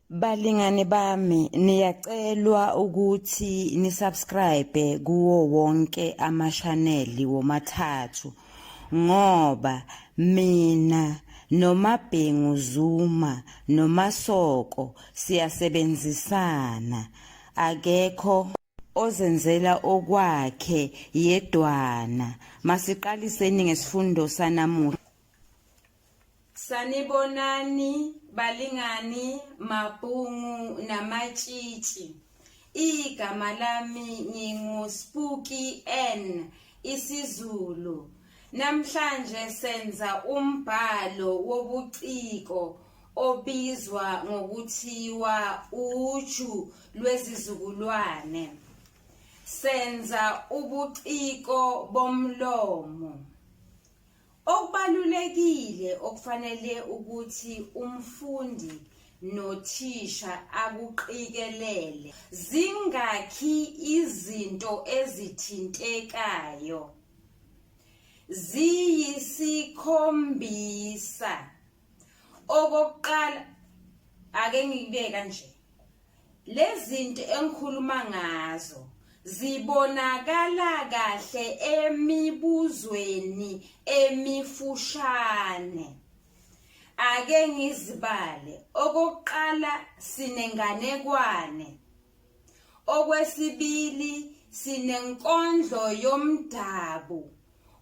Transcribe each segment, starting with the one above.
Balingani bami, niyacelwa ukuthi ni-subscribe kuwo wonke amashaneli womathathu ngoba mina noMabhengu Zuma noMasoko siyasebenzisana, akekho ozenzela okwakhe yedwana. Masiqaliseni ngesifundo sanamuhla. Sanibonani balingani mabhungu namatshitshi. Igama lami ngingu Spooky N isiZulu. Namhlanje senza umbhalo wobuciko obizwa ngokuthiwa uju lwezizukulwane. Senza ubuciko bomlomo. Okubalulekile okufanele ukuthi umfundi nothisha akuqikelele, zingakhi izinto ezithintekayo? Ziyisikhombisa. Okokuqala, ake ngikubeke kanje. Lezinto engikhuluma ngazo zibonakala kahle emibuzweni emifushane. Ake ngizibale. Okokuqala sinenganekwane. Okwesibili sinenkondlo yomdabu.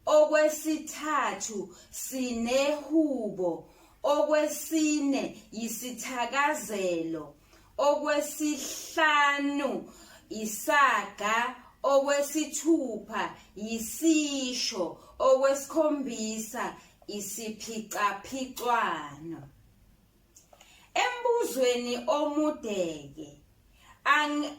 Okwesithathu sinehubo. Okwesine yisithakazelo. Okwesihlanu isaga. Okwesithupha yisisho. Okwesikhombisa isiphicaphicwano. Embuzweni omude-ke,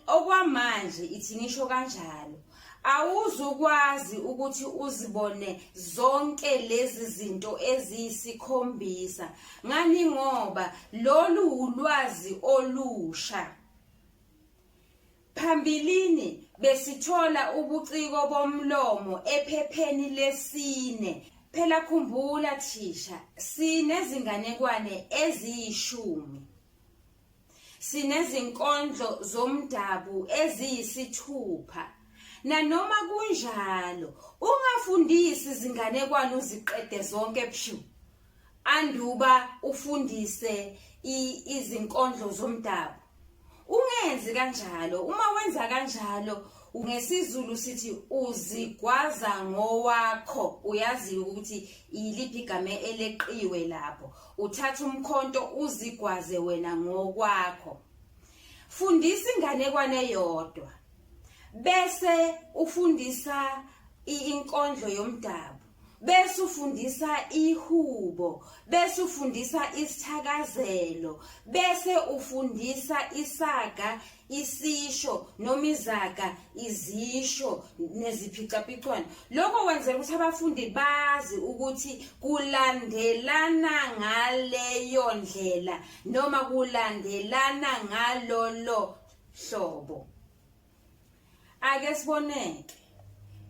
okwamanje ithi ngisho kanjalo, awuzukwazi ukuthi uzibone zonke lezi zinto eziyisikhombisa. Ngani ngoba lolu wulwazi olusha. Phambilini besithola ubuciko bomlomo ephepheni lesine. Phela khumbula thisha, sinezinganekwane eziyishumi. Sinezinkondlo zomdabu eziyisithupha. Nanoma kunjalo, ungafundisi izinganekwane uziqede zonke pshu. Anduba ufundise izinkondlo zomdabu. Ungenzi kanjalo. Uma wenza kanjalo ngesiZulu sithi uzigwaza ngowakho. Uyazi ukuthi iliphi igama eleqiwe lapho. Uthatha umkhonto uzigwaze wena ngokwakho. Fundisa inganekwane eyodwa. Bese ufundisa inkondlo yomdabu. Bese ufundisa ihubo, bese ufundisa isithakazelo, bese ufundisa isaga, isisho noma izaga, izisho neziphicapicwano. Lokho kwenzela ukuthi abafundi bazi ukuthi kulandelana ngaleyo ndlela noma kulandelana ngalolo hlobo. Ake siboneke.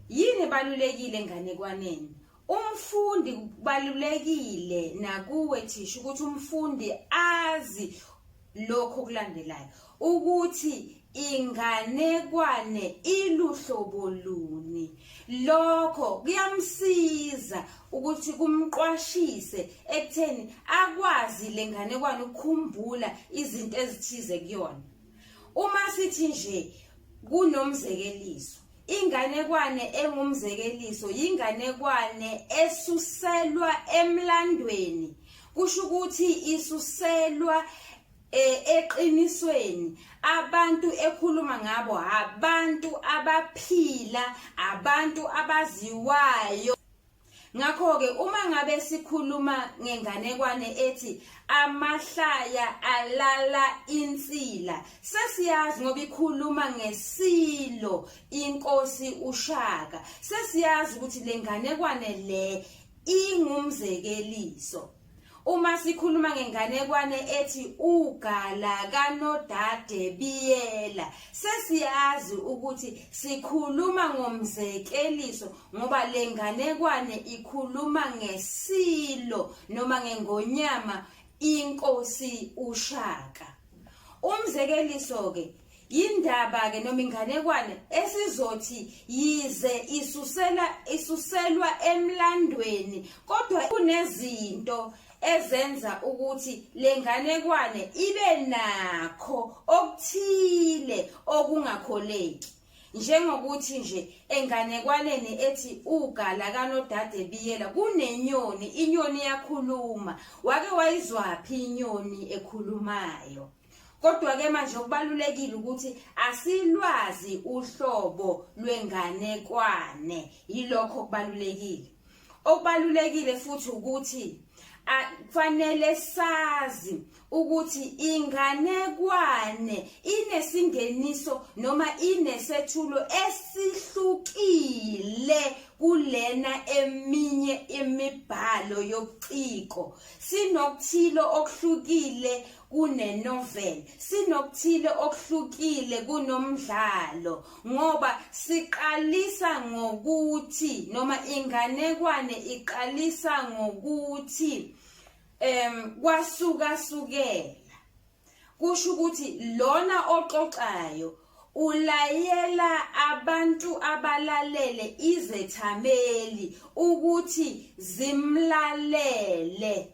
Yini ebalulekile enganekwaneni? Umfundi kubalulekile nakuwe thisha ukuthi umfundi azi lokho okulandelayo ukuthi inganekwane iluhlobo luni. Lokho kuyamsiza ukuthi kumqwashise ekutheni akwazi le nganekwane ukukhumbula izinto ezithize kuyona. Uma sithi nje kunomzekeliso, inganekwane engumzekeliso yinganekwane esuselwa emlandweni, kusho ukuthi isuselwa e, eqinisweni abantu ekhuluma ngabo abantu abaphila abantu abaziwayo. Ngakho-ke uma ngabe sikhuluma ngenganekwane ethi amahlaya alala insila, sesiyazi ngoba ikhuluma ngesilo inkosi uShaka. Sesiyazi ukuthi le nganekwane le ingumzekeliso. Uma sikhuluma ngenganekwane ethi ugala kanodade Biyela, sesiyazi ukuthi sikhuluma ngomzekeliso ngoba le nganekwane ikhuluma ngesilo noma ngengonyama inkosi uShaka. Umzekeliso-ke yindaba-ke noma inganekwane esizothi yize isusela isuselwa emlandweni kodwa kunezinto ezenza ukuthi le nganekwane ibe nakho okuthile okungakholeki. Njengokuthi nje enganekwaneni ethi ugala kanodade Biyela kunenyoni, inyoni iyakhuluma. Wake wayizwaphi inyoni ekhulumayo? Kodwa-ke manje okubalulekile ukuthi asilwazi uhlobo lwenganekwane, yilokho okubalulekile. Okubalulekile futhi ukuthi kufanele sazi ukuthi inganekwane inesingeniso noma inesethulo esihlukile kulena eminye imibhalo yobuciko. Sinokuthile okuhlukile kunenovel, sinokuthile okuhlukile kunomdlalo ngoba siqalisa ngokuthi noma inganekwane iqalisa ngokuthi kwasuka sukela. Kusho ukuthi lona oxoxayo ulayela abantu abalalele izethameli ukuthi zimlalele.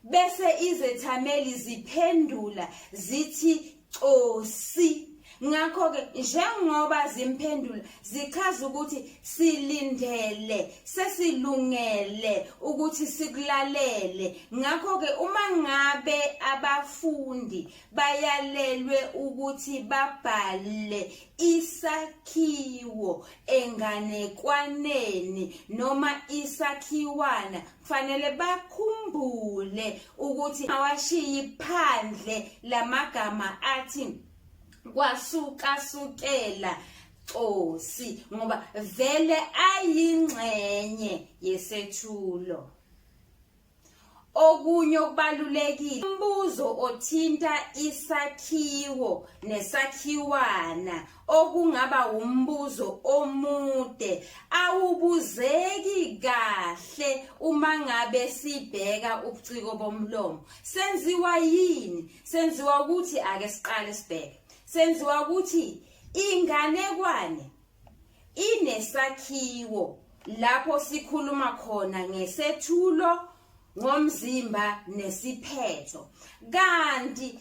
Bese izethameli ziphendula zithi cosi. Ngakho-ke njengoba zimphendula zichaza ukuthi silindele, sesilungele ukuthi sikulalele. Ngakho-ke uma ngabe abafundi bayalelwe ukuthi babhale isakhiwo enganekwaneni noma isakhiwana kufanele bakhumbule ukuthi awashiyi phandle lamagama athi kwasukasukela cosi ngoba vele ayingxenye yesethulo. Okunye okubalulekile umbuzo othinta isakhiwo nesakhiwana okungaba wumbuzo omude awubuzeki kahle uma ngabe sibheka ubuciko bomlomo. Senziwa yini? Senziwa ukuthi ake siqale sibheke. Senziwa ukuthi inganekwane Inesakhiwo lapho sikhuluma khona ngesethulo, ngomzimba nesiphetho. Kanti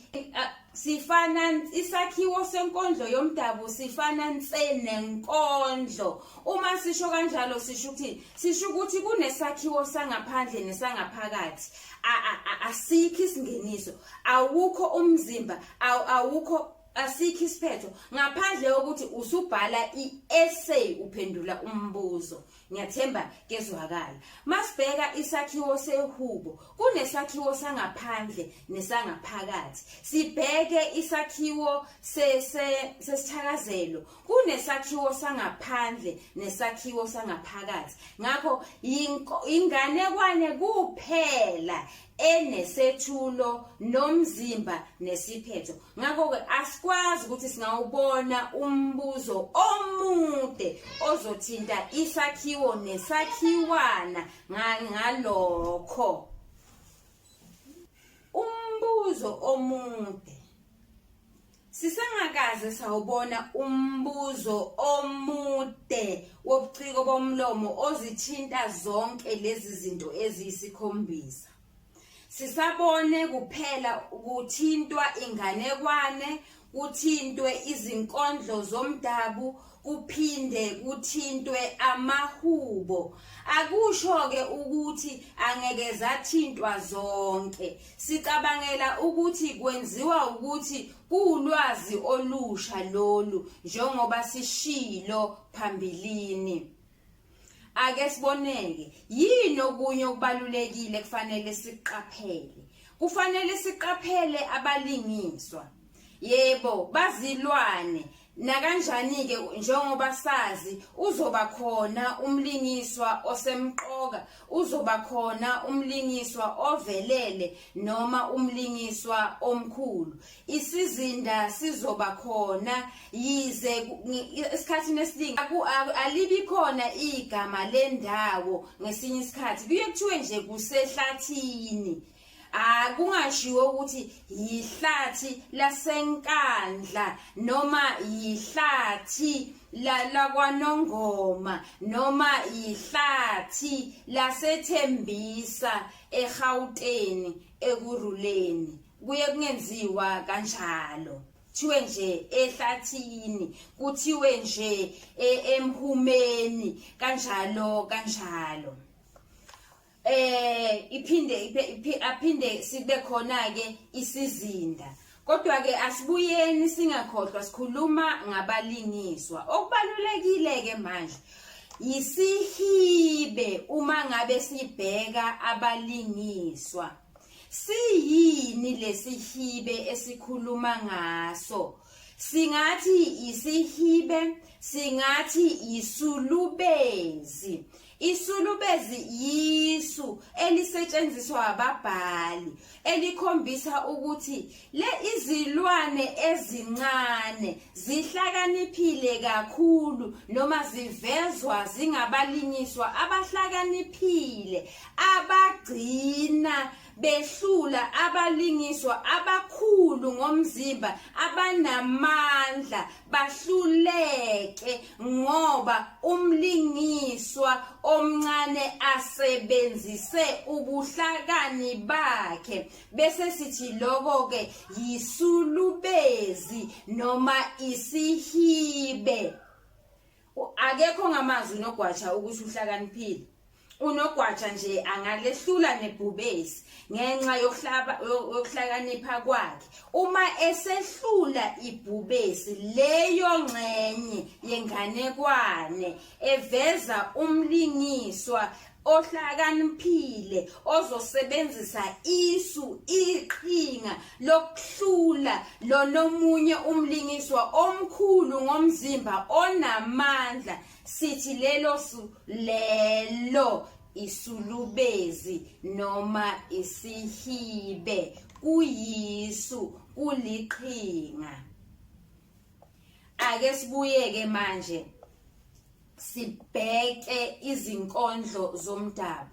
sifana isakhiwo senkondlo yomdabu sifana nse nenkondlo. Uma sisho kanjalo sisho ukuthi sisho ukuthi kunesakhiwo sangaphandle nesangaphakathi. Asikho isingeniso, awukho umzimba, awukho asikho isiphetho ngaphandle kokuthi usubhala i-essay uphendula umbuzo. Ngiyathemba kezwakala. Masibheka isakhiwo sehubo, kunesakhiwo sangaphandle nesangaphakathi. Sibheke isakhiwo sesithakazelo, kunesakhiwo sangaphandle nesakhiwo sangaphakathi. Ngakho inganekwane kuphela enesethulo nomzimba nesiphetho. Ngakho-ke asikwazi ukuthi singawubona umbuzo omude ozothinta isakhiwo nesakhiwana ngalokho. Umbuzo omude. Sisengakaze sawubona umbuzo omude wobuciko bomlomo ozithinta zonke lezi zinto eziyisikhombisa. Sisabone kuphela kuthintwa inganekwane, kuthintwe izinkondlo zomdabu, kuphinde kuthintwe amahubo. Akusho-ke ukuthi angeke zathintwa zonke. Sicabangela ukuthi kwenziwa ukuthi kuwulwazi olusha lolu njengoba sishilo phambilini. Ake siboneke, yini okunye okubalulekile kufanele sikuqaphele? Kufanele siqaphele abalingiswa. Yebo, bazilwane nakanjani-ke njengoba sazi uzoba khona umlingiswa osemqoka, uzoba khona umlingiswa ovelele noma umlingiswa omkhulu. Isizinda sizoba khona yize esikhathini esiningi alibi khona igama lendawo ngesinye isikhathi kuye kuthiwe nje kusehlathini. Akungashiwo ukuthi yihlathi laseNkandla noma yihlathi lakwaNongoma noma yihlathi laseThembisa eGauteng eKurhuleni. Kuye kungenziwa kanjalo. Kuthiwe nje ehlathini, kuthiwe nje emhumeni kanjalo kanjalo. Eh iphinde aphinde sibe khona ke isizinda. Kodwa ke asibuyeni singakhohlwa sikhuluma ngabalingiswa. Okubalulekile ke manje yisihibe uma ngabe sibheka abalingiswa. Siyini lesihibe esikhuluma ngaso? Singathi isihibe, singathi isulubezi. Isulubezi yisu elisetshenziswa ababhali elikhombisa ukuthi le izilwane ezincane zihlakaniphile kakhulu noma zivezwa zingabalingiswa abahlakaniphile abagcina behlula abalingiswa abakhulu ngomzimba abanamandla bahluleke ngoba umlingiswa omncane asebenzise ubuhlakani bakhe bese sithi lokho ke yisulubezi noma isihibe. Akekho ngamazi unogwaja ukuthi uhlakaniphile. Unogwaja nje angalehlula nebhubesi ngenxa yokuhlaba yokuhlakanipha kwakhe. Uma esehlula ibhubesi leyo ngxenye yenganekwane eveza umlingiswa ohlakaniphile ozosebenzisa isu iqhinga lokuhlula lonomunye umlingiswa omkhulu ngomzimba onamandla sithi lelo su lelo isulubezi noma isihibe kuyisu kuliqhinga. Ake sibuyeke manje sibheke izinkondlo zomdabu.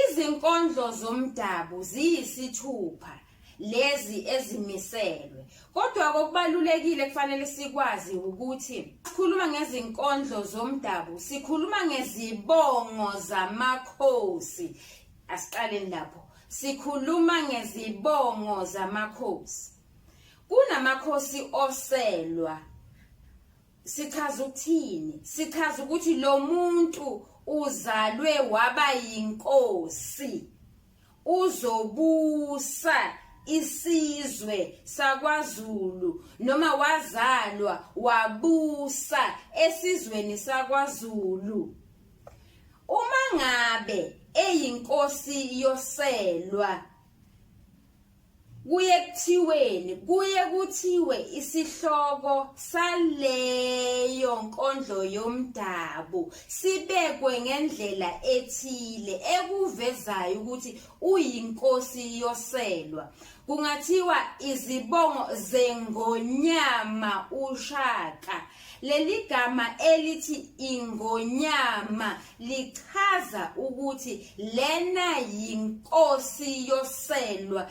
Izinkondlo zomdabu ziyisithupha lezi ezimiselwe. Kodwa kokubalulekile kufanele sikwazi ukuthi sikhuluma ngezinkondlo zomdabu, sikhuluma ngezibongo zamakhosi. Asiqaleni lapho. Sikhuluma ngezibongo zamakhosi. Kunamakhosi oselwa. Sichaza ukuthini? Sichaza ukuthi lo muntu uzalwe waba yinkosi. Uzobusa isizwe sakwaZulu noma wazalwa wabusa esizweni sakwaZulu. Uma ngabe eyinkosi yoselwa Kuye kuthiweni? Kuye kuthiwe isihloko saleyo nkondlo yomdabu sibekwe ngendlela ethile ekuvezayo ukuthi uyinkosi yoselwa. Kungathiwa izibongo zengonyama uShaka. Leli gama elithi ingonyama lichaza ukuthi lena yinkosi yoselwa.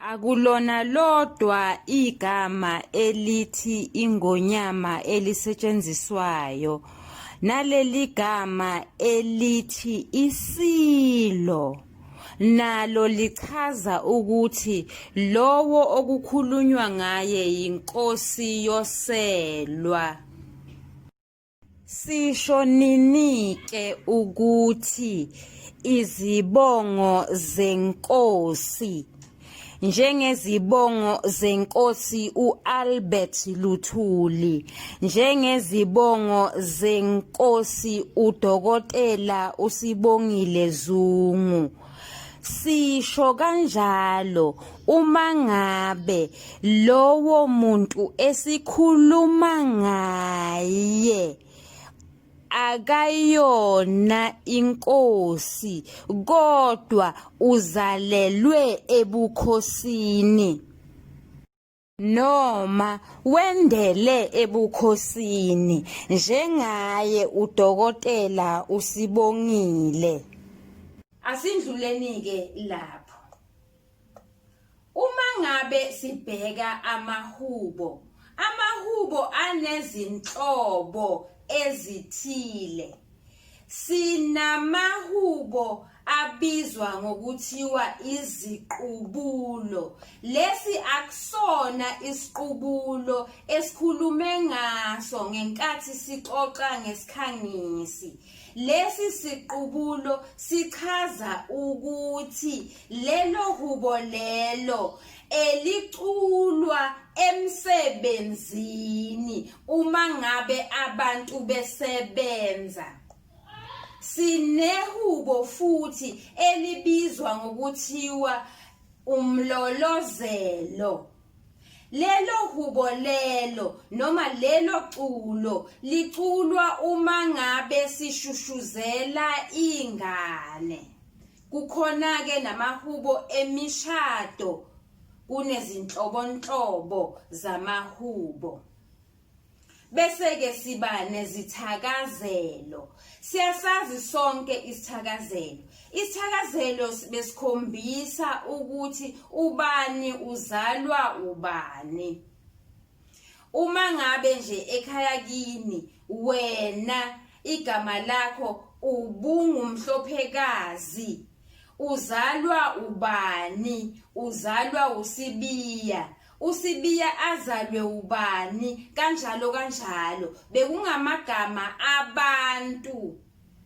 Akulona lodwa igama elithi ingonyama elisetshenziswayo, naleli gama elithi isilo nalo lichaza ukuthi lowo okukhulunywa ngaye yinkosi yoselwa. Sisho nini-ke ukuthi izibongo zenkosi njengezibongo zenkosi u-Albert Luthuli, njengezibongo zenkosi uDokotela uSibongile Zungu. Sisho kanjalo uma ngabe lowo muntu esikhuluma ngaye akayona inkosi kodwa uzalelwe ebukhosini noma wendele ebukhosini njengaye uDokotela uSibongile. Asindluleni-ke lapho. Uma ngabe sibheka amahubo, amahubo anezinhlobo ezithile. Sinamahubo abizwa ngokuthiwa iziqubulo. Lesi akusona isiqubulo esikhulume ngaso ngenkathi sixoxa ngesikhangisi. Lesi siqubulo sichaza ukuthi lelo hubo lelo eliculwa emsebenzini uma ngabe abantu besebenza. Sinehubo futhi elibizwa ngokuthiwa umlolozelo. Lelo hubo lelo noma lelo culo liculwa uma ngabe sishushuzela ingane. Kukhona-ke namahubo emishado, kunezinhlobonhlobo zamahubo. Bese-ke siba nezithakazelo. Siyasazi sonke isithakazelo. Isithakazelo besikhombisa ukuthi ubani uzalwa ubani. Uma ngabe nje ekhaya kini wena igama lakho ubungumhlophekazi uzalwa ubani uzalwa uSibiya uSibiya azalwe ubani kanjalo kanjalo bekungamagama abantu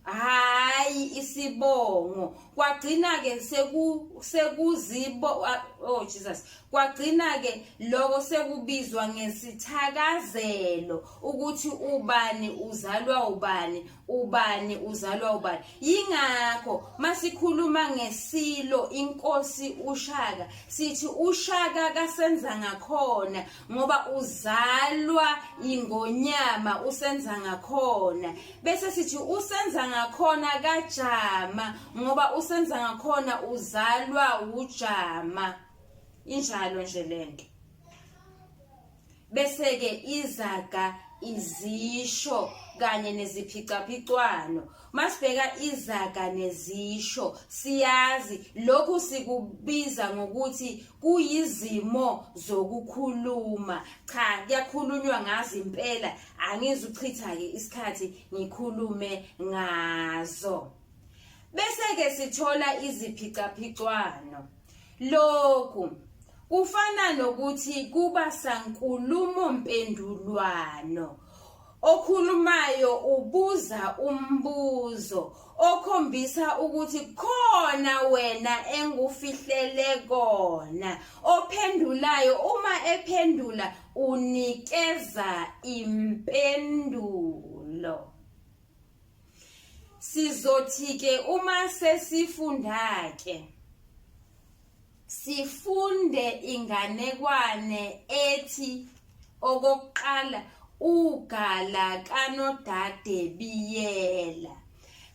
hayi isibongo kwagcina ke seku sekuzibo oh Jesus kwagcina ke lokho sekubizwa ngesithakazelo ukuthi ubani uzalwa ubani ubani uzalwa ubani yingakho masikhuluma ngesilo inkosi uShaka sithi uShaka kasenza ngakhona ngoba uzalwa ingonyama usenza ngakhona bese sithi usenza ngakhona kaJama ngoba usenza ngakhona uzalwa uJama injalo nje lento bese-ke izaga izisho kanye neziphicaphicwano masibheka izaga nezisho siyazi lokhu sikubiza ngokuthi kuyizimo zokukhuluma cha kuyakhulunywa ngazo impela angizuchitha-ke isikhathi ngikhulume ngazo bese-ke sithola iziphicaphicwano lokhu kufana nokuthi kuba sankulumo mpendulwano okhulumayo ubuza umbuzo okhombisa ukuthi khona wena engufihlele kona ophendulayo uma ephendula unikeza impendulo sizothi ke uma sesifunda ke sifunde inganekwane ethi okokuqala ugala kanodade biyela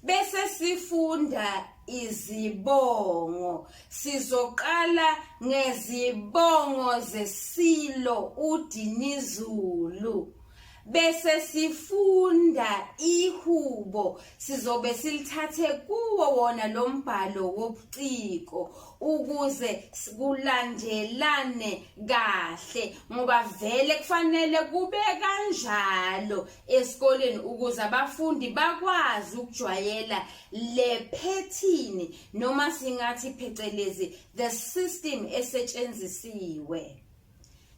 bese sifunda izibongo sizoqala ngezibongo zesilo uDinizulu bese sifunda ihubo sizobe silithathe kuwo wona lo mbhalo wobuciko ukuze kulandelane kahle ngoba vele kufanele kube kanjalo esikoleni ukuze abafundi bakwazi ukujwayela le phethini noma singathi phecelezi the system esetshenzisiwe.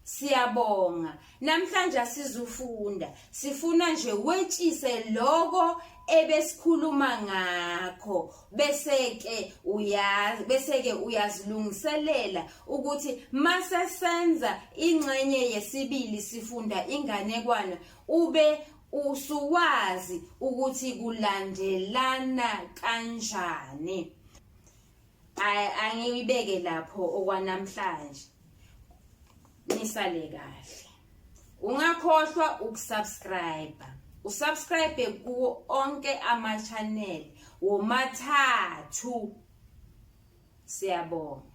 Siyabonga. Namhlanje asizufunda. Sifuna nje wetshise lokho ebesikhuluma ngakho bese ke uyazi bese ke uyazilungiselela ukuthi mase senza ingxenye yesibili sifunda inganekwane ube usuwazi ukuthi kulandelana kanjani. Angiyibeke lapho okwanamhlanje. Nisale kahle. Ungakhohlwa ukusubscribe. Usubscribe kuwo onke ama channel womathathu. Siyabonga.